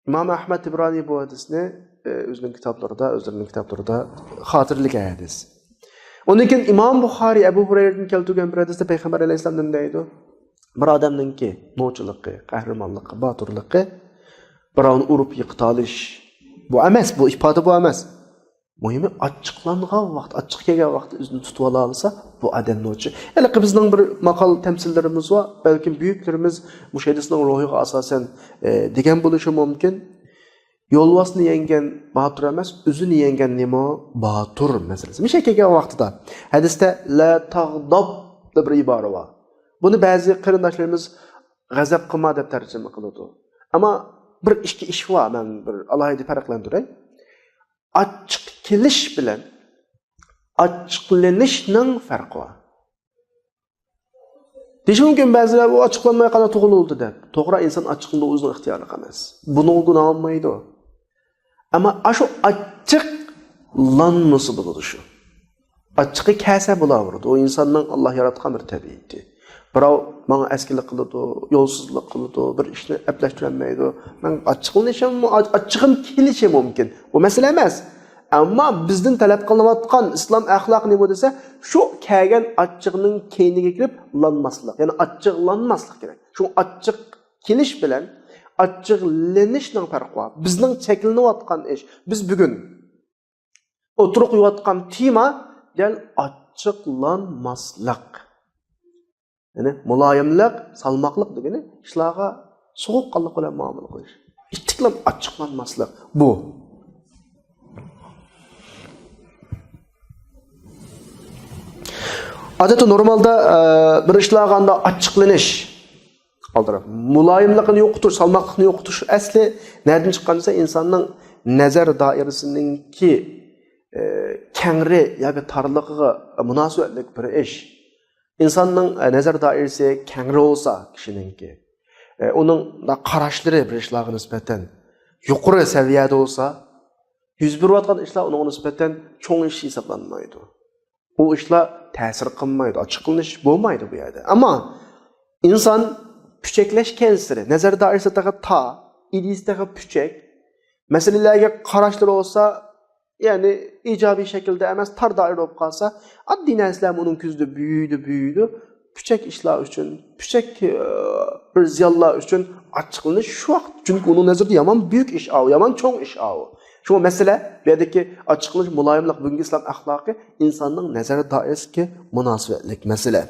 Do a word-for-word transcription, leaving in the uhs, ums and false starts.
ئىمام ئەھمەد تىبرانىي بۇ ھەدىسنى، ئى، ئۆزىنىڭ كىتابلىرىدا، ئۆزلىرىنىڭ كىتابلىرىدا خاتىرىلىگەن ھەدىس. ئۇندىن كېيىن ئىمام بۇخارىي ئەبۇ ھۇرەيرىدىن كەلتۈرگەن بىر ھەدىستە پەيغەمبەر ئەلەيھىسسالام نېمە دەيدۇ؟ بىر ئادەمنىڭكى نوچىلىقى، قەھرىمانلىقى، باتۇرلۇقى، بىراۋنى ئۇرۇپ يىقىتالىش، بۇ ئەمەس، بۇ ئىپادە بۇ ئەمەس. مۇھىمى، ئاچچىقلانغان ۋاقىت، ئاچچىق كەلگەن ۋاقىتتا ئۆزىنى تۇتۇۋالالايدۇ، بۇ ئادەم نوچى. ھېلىقى بىزنىڭ بىر ماقال تەمسىللىرىمىز بار، بەلكىم بۈيۈكلىرىمىز مۇشۇ ھەدىسنىڭ روھىغا ئاساسەن، ئى، دېگەن بولۇشى مۇمكىن. يولۋاسنى يەڭگەن باتۇر ئەمەس، ئۆزىنى يەڭگەن نېمە؟ باتۇر مەسىلىسى. مۇشۇ كەلگەن ۋاقتىدا ھەدىستە «لا تاغداب» دەپ بىر ئىبارە بار. بۇنى بەزى قېرىنداشلىرىمىز «غەزەپ قىلما» دەپ تەرجىمە قىلىدۇ. ئەمما بىر ئىككى ئىش بار، مەن بىر ئالاھىدە پەرقلەندۈرەي. ئاچچىق كېلىش بىلەن ئاچچىقلىنىشنىڭ پەرقى بار. دېيىشى مۇمكىن بەزىلەر، «ئۇ ئاچچىقلانماي قانداق تۇغۇلدى» دەپ. توغرا، ئىنسان ئاچچىقلىنىدۇ، ئۆزىنىڭ ئىختىيارلىقى ئەمەس. بۇنىڭغا گۇناھ ئالمايدۇ. ئەمما ئاشۇ ئاچچىقلانمىسا بولىدۇ شۇ. ئاچچىقى كەلسە بولاۋېرىدۇ. ئۇ ئىنساننىڭ ئاللا ياراتقان بىر تەبىئىتى. بىراۋ ماڭا ئەسكىلىك قىلىدۇ، يولسىزلىق قىلىدۇ، بىر ئىشنى ئەپلەشتۈرەلمەيدۇ. مەن ئاچچىقلىنىشىم، ئاچ-، ئاچچىقىم كېلىشى مۇمكىن. ئۇ مەسىلە ئەمەس. ئەمما بىزدىن تەلەپ قىلىنىۋاتقان ئىسلام ئەخلاقى نېمە دېسە، شۇ كەلگەن ئاچچىقنىڭ كەينىگە كىرىپ لانماسلىق، يەنى ئاچچىقلانماسلىق كېرەك. شۇ ئاچچىق كېلىش بىلەن ئاچچىقلىنىشنىڭ پەرقى بار. بىزنىڭ چەكلىنىۋاتقان ئىش، بىز بۈگۈن ئوتتۇرىغا قويۇۋاتقان تېما دەل ئاچچىقلانماسلىق. يەنى مۇلايىملىق، سالماقلىق دېگىنى ئىشلارغا سوغۇققانلىق بىلەن مۇئامىلە قىلىش. ئىتتىكلەپ ئاچچىقلانماسلىق. بۇ. ئادەتتە نورمالدا، ئە، بىر ئىشلارغا ئانداق ئاچچىقلىنىش، ئالدىراپ، مۇلايىملىقنى يوقىتىش، سالماقلىقنى يوقىتىش ئەسلى نەدىن چىققان دېسە، ئىنساننىڭ نەزەر دائىرىسىنىڭكى، ئە، كەڭرى ياكى تارلىقىغا مۇناسىۋەتلىك بىر ئىش. ئىنساننىڭ، ئە، نەزەر دائىرىسى كەڭرى بولسا كىشىنىڭكى، ئە، ئۇنىڭ قاراشلىرى بىر ئىشلارغا نىسبەتەن يۇقىرى سەۋىيەدە بولسا، يۈز بېرىۋاتقان ئىشلار ئۇنىڭغا نىسبەتەن چوڭ ئىش ھېسابلانمايدۇ. ئۇ ئىشلار تەسىر قىلمايدۇ، ئاچچىقلىنىش بولمايدۇ بۇ يەردە. ئەمما ئىنسان پۈچەكلەشكەنسېرى، نەزەر دائىرىسى تېخى تار، ئىدىيىسى تېخى پۈچەك، مەسىلىلەرگە قاراشلىرى بولسا، يەنى ئىجابىي شەكىلدە ئەمەس، تار دائىرىدە بولۇپ قالسا، ئاددىي نەرسىلەرمۇ ئۇنىڭ كۆزىدە بۈيۈيدۇ، بۈيۈيدۇ. پۈچەك ئىشلار ئۈچۈن، پۈچەك، ئى، بىر زىيانلار ئۈچۈن ئاچچىقلىنىش شۇ ۋاقىت، چۈنكى ئۇنىڭ نەزىرىدە يامان بۈيۈك ئىش ئاۋۇ، يامان چوڭ ئىش ئاۋۇ. شۇڭا مەسىلە، بۇ يەردىكى ئاچچىقلىنىش، مۇلايىملىق، بۈگۈنكى ئىسلام ئەخلاقى ئىنساننىڭ نەزەر دائىرىسىگە مۇناسىۋەتلىك مەسىلە.